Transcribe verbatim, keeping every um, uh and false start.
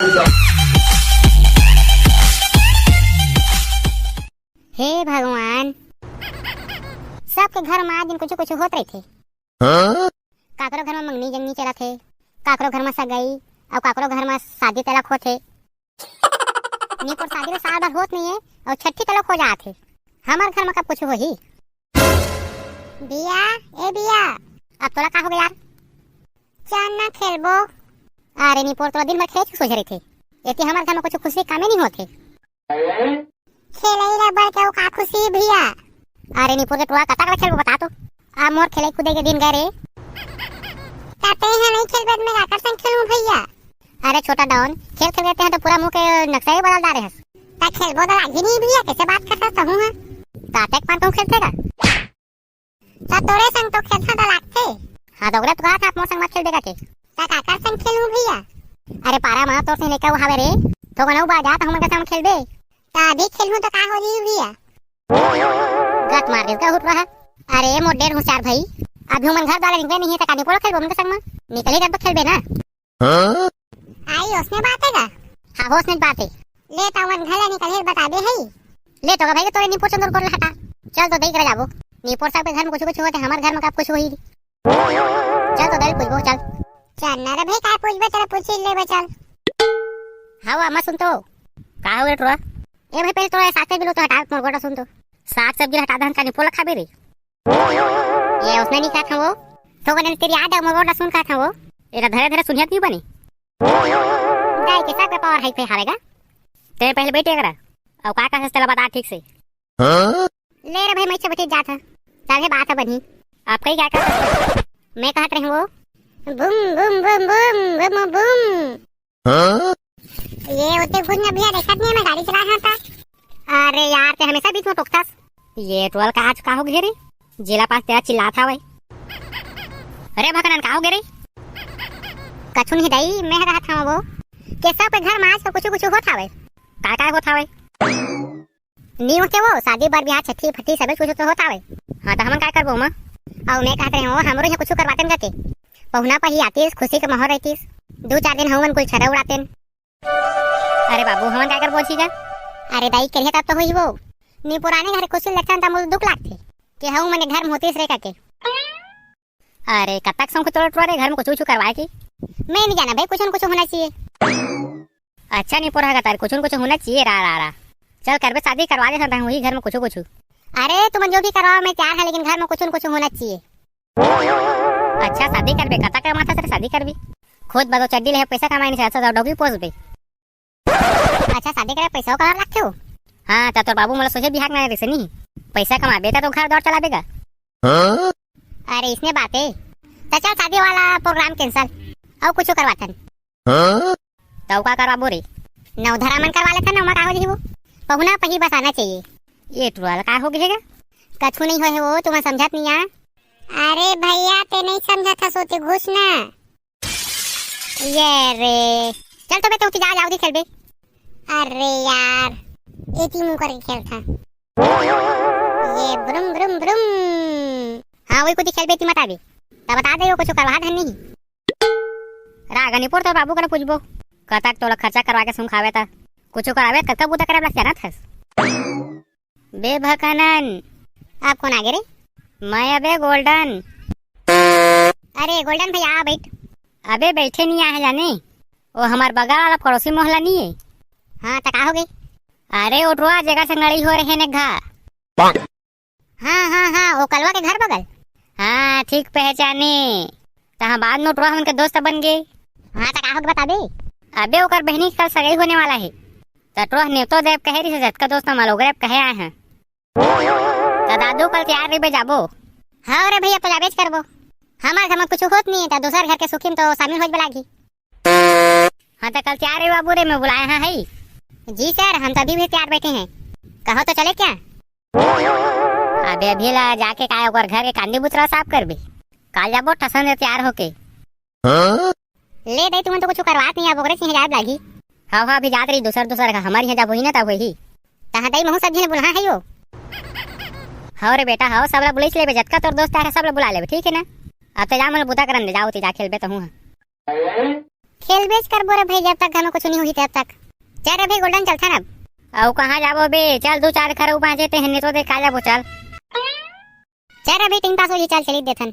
हे भगवान, सबके घर म आज दिन कुछु कुछु होत रहिथे। काकरो घर म मंगनी जंगनी चलत हे, काकरो घर म सगई, अउ काकरो घर म शादी तलक होत हे। निपोर शादी ल साल भर होत नइ हे, अउ छट्ठी तलक हो जात हे। हमर घर म कब कुछु होही? बिया, ए बिया, अब तोला का हो गया यार? चल ना खेलबो। अरे निपोर, तोला दिन भर खेल के सोझे रहिथे। एती हमर घर म कुछु खुशी कामे नइ होत हे। खेलई ला बढ़ के अउ का खुशी भैया? अरे निपोर के टुरा, कतक ले खेलबो बता तो। अब मोर खेलई कूदे के दिन गए रे। त तें ह नइ खेलबे त मैं काकर संग खेलूं भैया? अरे छोटा डॉन, खेल खेल के तें ह तो पूरा मुंह के नक्शा ही बदल डारे हस। त खेलबो त लागही नहीं भैया, कैसे बात करथस तहूं ह? तातेक पान कहूं खेलथे का? त तोरे संग तो खेलथा त लागथे। हां, त ओकरे तो कहा था, मोर संग मत खेलबे कहिके। त काकर संग खेलूं भैया? अरे पारा म तोर से लेकर हावे रे, तो गनऊ बा जा, त हमन के संग खेलबे। त अभी खेलहूं त का हो जाही भैया? गत मार दे का उठ रहा। अरे मोर डेढ़ होशियार भाई, अभी हमन घर द्वारा निकले नहीं है, त का निपोर खेलबो हमन के संग म? निकले जब तो खेलबे ना। आई, ओसने बात हे का? हां, ओसने बात हे। ले, त हमन घर ले निकले बताबे हई। ले तो का भाई के तोरे निपोर चंदर कर हटा। चल तो दई कर जाबो। निपोर सब के घर म कुछु कुछु होथे, हमर घर म का कुछु होही? चल तो दई पूछबो, चल। चल ना रे भाई, काय पूछबे, तेरा पूछ ही लेबे, चल। हां, अम्मा सुन तो। का हो गे टुरा? ए भाई, पहले तोरा साग सब्जी लो तो हटा, मोर गोटा सुन तो। साग सब्जी हटा दहन का निपोर खाबे रे। ये ओसने नहीं कहत हंव वो। तो बने तेरी याद है, मोर गोटा सुन कहत हंव वो। एला धरे धरे सुनियत नहीं बनी। दाई के सब के पावर हाई पे हारेगा। ते पहले बैठे करा। अउ का कहस तेला बता ठीक से। ले रे भाई, मैं छे बचे जात ह। तभे बात ह बनी। अब कई का कहस? मैं कहत रहे वो। Boom, boom, boom, boom, boom, boom. ये ओती घुस ना भैया, देखत नहीं है, मैं गाड़ी चला रहा था। अरे यार, ते हमेशा बीच म टोकथस। ये टोल का आज का हो गे रे? जेला पास तेरा चिल्लात हवय। अरे भगनन, का हो गे रे? कछु नहीं दाई, मैं कहत हंव वो। के सब के घर म आज तो कुछु कुछु होत हवय। का का होत हवय? नी होथे वो, शादी बर बिहाव छट्ठी फट्ठी सबे कुछु तो होत हवय। हां, त हमन का करबो ओमा? अउ मैं कहत रहे हंव, हमरो इहां कुछु करवातेन कहिके। पहुना पही आतिस, खुशी के माहौल रहितिस। दू चार दिन हमन कुल छर्रा उड़ातेन। अरे बाबू, हमन काय करबो जी का? अरे दाई, करिहा तब तो होही वो। निपोर आने घर खुशी लक्षण त मोर दुख लागथे। के हऊ मने घर म होतिस रे कहिके। अरे, कतक सौंख तोर टुरा रे घर म कुछु कुछु करवाए के? मैं नहीं जाना भाई, कुछु न कुछु होना चाहिए। अच्छा निपोर हा का तार, कुछु न कुछु होना चाहिए, रा, रा, रा। चल करबे शादी, करवा दे सकता हूँ वही घर म कुछु कुछु। अरे, तुमन जो भी करवाओ, मैं तैयार हंव, लेकिन घर म कुछु न कुछु होना चाहिए। अच्छा, शादी करबे? कतक कमाथस रे शादी करबे? खुद बदो चड्डी ले पैसा कमाए नहीं सकत, डौकी पोसबे। अच्छा, शादी करे पैसा कमा लगथे हो? हाँ, त तोर बाबू मोला सोझे बिहाव नहीं रिहिस नहीं। पैसा कमाबे त तो घर द्वार चलाबे गा। हाँ? अरे, इसने बात हे। त चल, शादी वाला program cancel। अउ कुछु करवाथन। हाँ? त का करवाबो रे? नवधरा मन करवा लेथन, ओमा का हो जही वो। पहुना पही बस आना चाहिए। ये टुरा ला का हो गे हे गा? कछु नहीं होय हे वो, तुमन समझत नहीं आ। अरे भैया, ते नहीं समझत हस, ओती घुस ना। ये रे। चल तो बे, ते ओती जा, जा ओती खेलबे। अरे यार, एती मुंह करके खेलथन। ये ब्रुम ब्रुम ब्रुम। हाँ, वही कुछ खेलबे, एती मत आबे। त बता दे, वो कुछ करवा धन नहीं। रा गा निपोर, तोर बाबू करा पूछबो। कतक तोला खर्चा करवा के सुनखावे त। कुछ करावे त कतका बूता करे ला जानत हस। बे भकनन। आप कोन आगे रे? मैं अबे गोल्डन। अरे गोल्डन भैया, आ बैठ। अबे बैठे नहीं आहे जाने, वो हमार बगल वाला पड़ोसी मोहल्ला नहीं है? हाँ, त का हो गे? अरे वो टुरा जेकर संग लड़ई हो रहे ने घा। हाँ, हाँ, हाँ, वो कलवा के घर बगल। हाँ, ठीक पहचाने। तहाँ बाद में टुरा हमन के दोस्त बन गे। हाँ, त का हो गे बताबे? अबे ओकर बहिनी के कल सगाई होने वाला है। त टुरा नेवतो देब कहे रहिस, जतका दोस्त हमन ओकरे कहे आए हैं। त दादू कल तैयार रहिबे, जाबो। हाँ रे भैया, तो जाबेच करबो। हमार घर में कुछ होत नहीं है, त दूसर घर के सुखी में तो शामिल होइबे लागही। हाँ, त कल तैयार रहे बाबू रे, मैं बुलाए हाँ है। जी सर, हम सभी भी तैयार बैठे हैं। कहो तो चले क्या? अबे अभी ला जाके काय ओकर घर के कांदी बुतरा साफ करबे? काल जाबो ठसन दे तैयार होके। हाँ? ले दई, तुमन तो कुछ करवात नहीं, अब ओकरे से जाए लागी। हाँ, हाँ, अभी जात रही दूसर दूसर का, हमारे यहाँ जब होही ना तब होही। तहाँ दई महू सब झिन बुलहा है यो। हाँ रे बेटा, हाँ, सब ला बुलाई लेबे, जतका तोर दोस्त आ रहे सब ला बुला लेबे, ठीक है ना? अब ते जा, मोला बुता करन दे, जाओ ते जा खेलबे तहूँ। खेलबेच करबो रे भाई, जब तक घर में कुछ नहीं होही तब तक। चल रे भाई गोल्डन, चलथन अब। अउ कहाँ जाबो बे? चल दू चार घर अउ बाँचे ते हन्ने तो देखा जाबो, चल। चल रे भाई, टाइम पास होही, चल चली देथन।